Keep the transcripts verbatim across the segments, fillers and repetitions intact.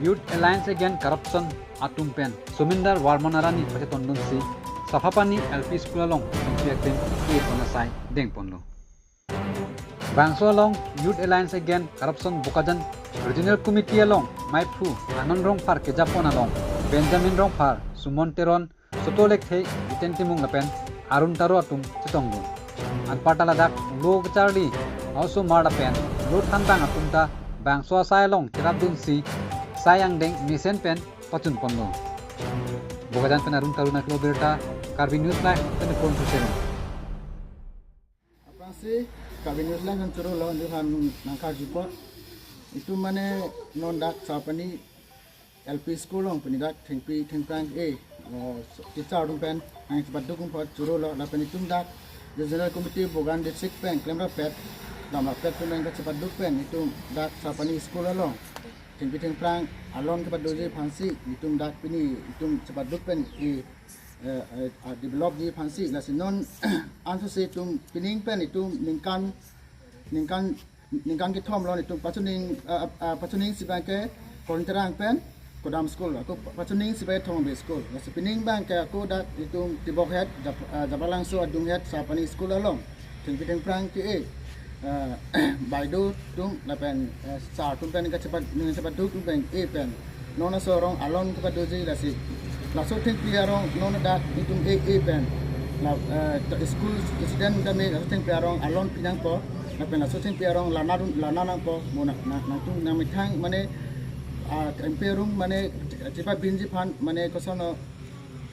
Youth Alliance Against Corruption atum pen Somindar Varma Narani pachetongdunsi Saphapani L P School along pengpi aklem epon asai dengponlo. Bangso along Youth Alliance Against Corruption Bokajan Regional Committee along maiphu Anand Rongphar kejapon along Benjamin Rongphar, Sumon Teron, Soto Lekthe, Jiten Timung lapen Arun Taro atum chetongdun. Anparta ladak lo kacharli a-osomar lapen lo thanbang atum ta bangso asai along cherapdunsi sai angdeng mesen pen pachunponlo. Bokajan pen Arun Taro, Naklo Birta, Karbi News Live twenty-four into seven. Aphrangsi Karbi News Live nang churolo, nang nangkarjupo. Itum mane non dak Saphapani L P School along pini dak thengpi thengphrang e, eh, teacher atum pen nangchepaduk apot churolo, lapen itum dak Regional Committee Bokajan District pen klemrapet, damrapet atum pen kachepaduk pen itum dak Saphapani School along thengpi thengphrang alon kepadoji aphansi itum dak pini itum chepaduk pen e, eh, eh, ah, developji aphansi, lasi non ansose itum pining pen itum ningkan, ningkan, ningkan kethom along itum pachuning, ah, ah, pachuning si abangke Korinterang pen Kodam School, ako pachuning si abangke Thongbe School. Lasi pining abangke ako dak itum Tibokhet, Jap-, ah, Japralangso adunghet Saphapani School along thengpi thengphrang ke e, eh, baideo atum lapen, eh, sir atum pen kachepad, nangchepaduk atum pen e pen non laso arong alon kepadoji, lasi laso thengpi arong non dak itum e e pen la, eh, ta school student tame laso thengpi arong alon pinangpo, lapen laso thengpi arong lanadun, lananangpo, mo nang, nang, nangtum nangmethang mane, ah, thengpi arong mane chepabinji aphan mane koson, ah,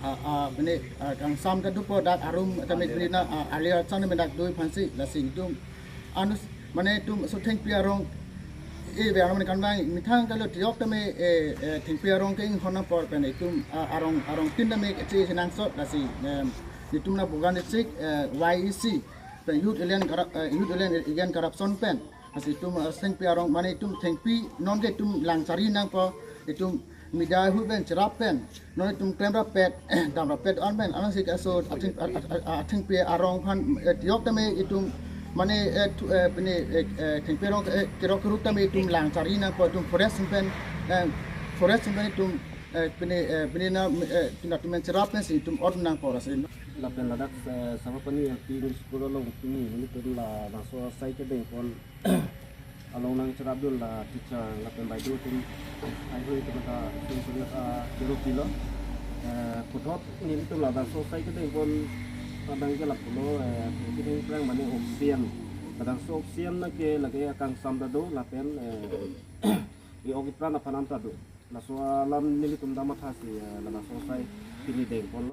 ah, mane, ah, kangsam ta dopo, dak arum tame pini na, ah, alia chan me dak doi aphansi, lasi itum anus mane itum laso thengpi arong e be arong mane kanbang methang kalo tiyok tame, eh, eh, thengpi arong ke inghon apor pen itum, ah, arong, arong tin tame che chenangsot, lasi, em, itum na Bokajan District, eh, Y E C pen Youth Alliance Corrup-, eh, Youth Alliance Against Corruption pen, lasi itum, eh, thengpi arong mane itum thengpi non ke itum langchari nangpo, itum media ahut pen cherap pen non itum klemrapet, damrapet an pen, ansi kaso atheng, a, a, a, athengpi arong aphan, eh, tiyok tame itum mane, eh, thu, eh, pini, eh, eh, thengpi arong, eh, kerok keruk tame itum langchari nangpo, itum forest pen, eh, forest pen itum, eh, pini, eh, pini na, eh, itum atum cherap pensi itum ot nangpo, lasi. Lapen ladak, eh, Saphapani L P School along pini, nelitum labangso asai kedengpon along nangcherapdun la teacher lapen baideo atum, haihui atum ta sung sung ta kero pilo. Eh, puthot nelitum labangso asai kedengpon abangke lapulo, eh, thengpi thengphrang mane oxygen. Labangso oxygen na ke lake akangsam ta do lapen, eh, e-ok epran aphan an ta do. Laso alam nelitum ta mathasi, eh, labangso asai pini dengponlo.